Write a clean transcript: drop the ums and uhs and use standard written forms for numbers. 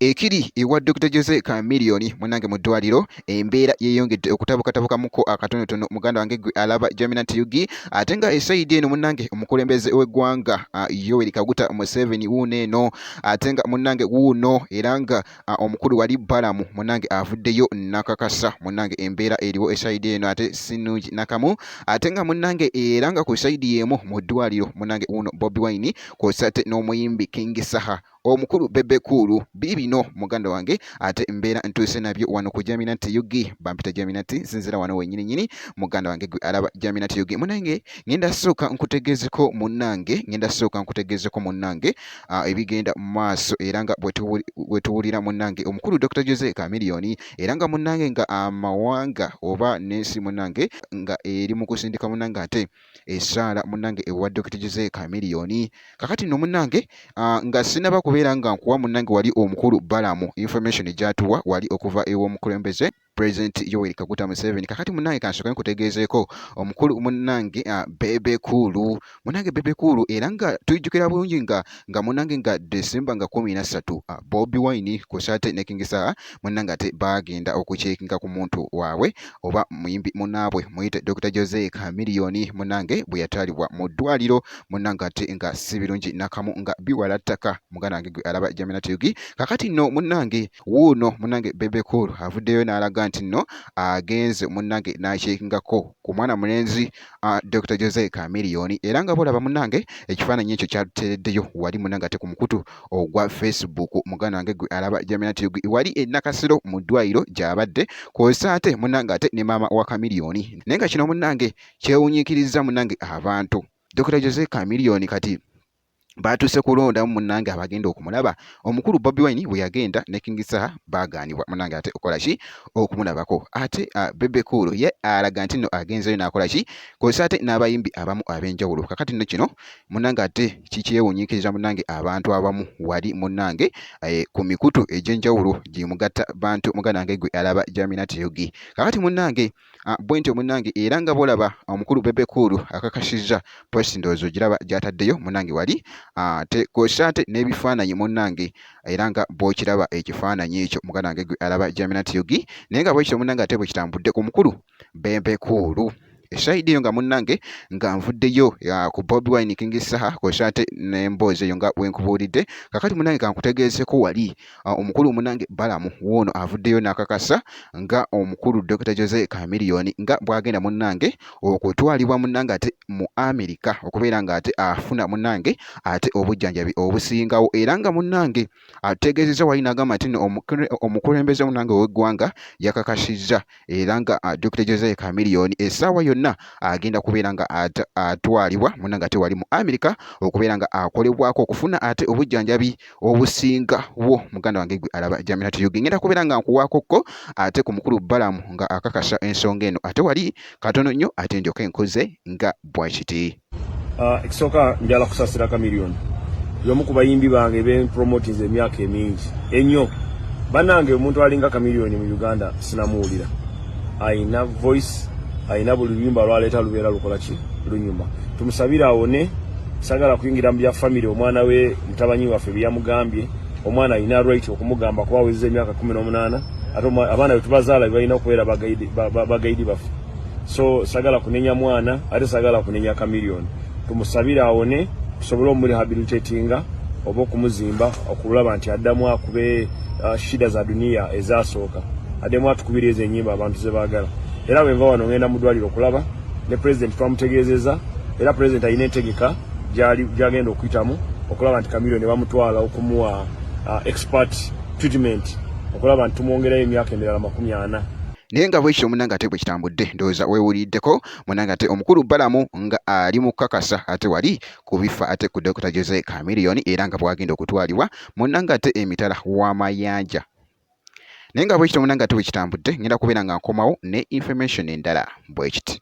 Ekiri ewa Dokita Jose Chameleone munnange mu ddwaliro, embeera yeeyongedde okutabukatabukamuko akatonotono. Muganda wange gwe alaba Jaminat UG, ate nga esayidi eno munnange omukulembeze w'eggwanga Yoweri Kaguta Museveni wuuno eno, ate nga munnange wuuno era nga omukulu wali Balamu munnange avuddeyo nakakasa munnange embeera eriwo esayidi eno ate si nnungi nakamu. Ate nga munnange era nga ku sayidi y'emu mu ddwaliro munnange wuuno Bobi Wine kw'ossa ate n'omuyimbi King Saha omukulu Bebe Cool. Biibino muganda wange ate mbeera ntuuse nabyo wano ku Jaminat UG. Bampita Jaminat, nsinzira wano wenyini nyini. Muganda wange gwe alaba Jaminat UG, munange ngenda sooka nkutegeezeko munnange, ngenda sooka nkutegeezeko munnange ebigenda mu maaso era nga bwe tuwulira munnange omukulu Dr. Jose Chameleone era nga munnange nga amawanga oba n'ensi munnange nga eri mu kusindika munnange ate essaala munnange ewa Dokita Jose Chameleone. Kakati nno munnange nga sinaba kubeera nga nkuwa munnange wali omukulu Balamu information gy'atuwa wali okuva ew'omukulembeze President Yoweri Kaguta Museveni. Kakati munnange kansooke nkutegeezeeko omukulu munnange Bebe Cool, munnange Bebe Cool, era nga tujjukira bulungi nga nga munnange nga December nga 13 Bobi Wine kw'ossa ate ne King Saha munnange ate baagenda okucekinga ku muntu waabwe oba muyimbi munaabwe muyite Dr. Jose Chameleone munnange bwe yatwalibwa mu ddwaliro munnange ate nga si birungi nakamu nga biwala ttaka. Muganda wange gwe alaba Jaminat UG, kakati nno munnange wuuno munnange Bebe Cool avuddeyo n'alaga nti nno agenze munnange n'akyekingako ku mwana mulenzi Dr. Jose Chameleone, era nga bolaba munnange ekifaananyi ekyo kyatuteereddeyo wali munnange ate ku mukutu ogwa Facebook. Muganda wange gwe alaba Jaminat UG wali e Nakasero mu ddwaliro gy'abadde kw'ossa ate munnange ate ne maama wa Chameleone, naye nga kino munnange kyewunyiikirizza munnange abantu. Dr. Jose Chameleone kati baatuuse kulondamu munnange abagenda okumulaba. Omukulu Bobi Wine bwe yagenda ne King Saha baagaanibwa munnange ate okukola ki okumulabako. Ate Bebe Cool ye alaga nti nno agenzeeyo n'akola ki kw'ossa ate n'abayimbi abamu ab'enjawulo. Kakati nno kino munnange ate kikyewunyiikiriza munnange abantu abamu wali munnange ku mikutu egy'enjawulo gyemugatta bantu. Muganda wange gwe alaba Jaminat UG, kakati munnange bwentyo munnange era nga bw'olaba omukulu Bebe Cool akakasizza post, ndowooza ogiraba gy'ataddeyo munnange wali ate kw'ossa ate n'ebifaananyi munnange, era nga bw'okiraba ekifaananyi ekyo muganda wange gwe alaba Jaminat UG. Naye nga bwekityo munnange ate bwe kitambudde ku mukulu Bebe Cool esayidi eyo nga munnange nga nvuddeyo ku Bobi Wine, King Saha kw'ossa ate n'emboozi eyo nga bwe nkubuulidde. Kakati munnange kankutegeezeko wali omukulu munnange Balamu wuuno avuddeyo n'akakasa nga omukulu Dr. Jose Chameleone nga bw'agenda munnange okutwalibwa munnange ate mu Amerika okubeera nga ate afuna munnange ate obujjanjabi obusingawo, era nga munnange ategeezezza wali n'agamba nti omukulembeze munnange ow'eggwanga yakakasizza era nga Dr. Jose Chameleone essaawa yonna agenda kubeera nga atwalibwa munnange ate wali mu Amerika okubeera nga akolebwako okufuna ate obujjanjabi obusinga wo. Muganda wange gwe alaba Jaminat UG, ngenda kubeera nga nkuwaako ko ate ku mukulu Balamu nga akakasa ensonga eno ate wali katono nnyo ate ndyoke nkoze nga bwakiti. Ekisooka njala kusasira Chameleone, y'omu ku bayimbi bange be promotinze emyaka emingi ennyo. Bannange, omuntu alinga Chameleone mu Uganda sinamuwulira. Ayina voice, ayina buli luyimba lwaleeta lubeera lukola ki, lunyuma. Tumusabire awone. Sagala kuyingira mu bya family, omwana we mutabanyi waffe byeyamugambye. Omwana alina right okumugamba kuba awezeza emyaka 18, ate abaana betubazaala bebalina okubeera bagaidi baffe. So sagala kunenya mwana, ate sagala kunenya Chameleone. Tumusabire awone, tusobole omurehabilitatinga oba okumuzimba okulaba nti addamu akube shida za duniya ezasooka, addemu atukubira ezo enyimba abantu zebaagala. Era bwenva wano ngenda mu ddwaliro okulaba ne president. Twamutegeezeza era president alina entegeka gyagenda okuyitamu okulaba nti Chameleone bamutwala okumuwa expert treatment okulaba nti tumwongerayo emyaka emirala 40. Naye nga bwekityo munnange ate bwe kitambudde, ndowooza weewuliddeko munnange ate omukulu Balamu nga ali mu kukakasa ate wali ku bifa ate ku Dr. Jose Chameleone, era nga bw'agenda okutwalibwa munnange ate emitala w'amayanja. Naye nga bwekityo munnange ate bwe kitambudde, ngenda kubeera nga nkomawo ne information endala bwe kiti.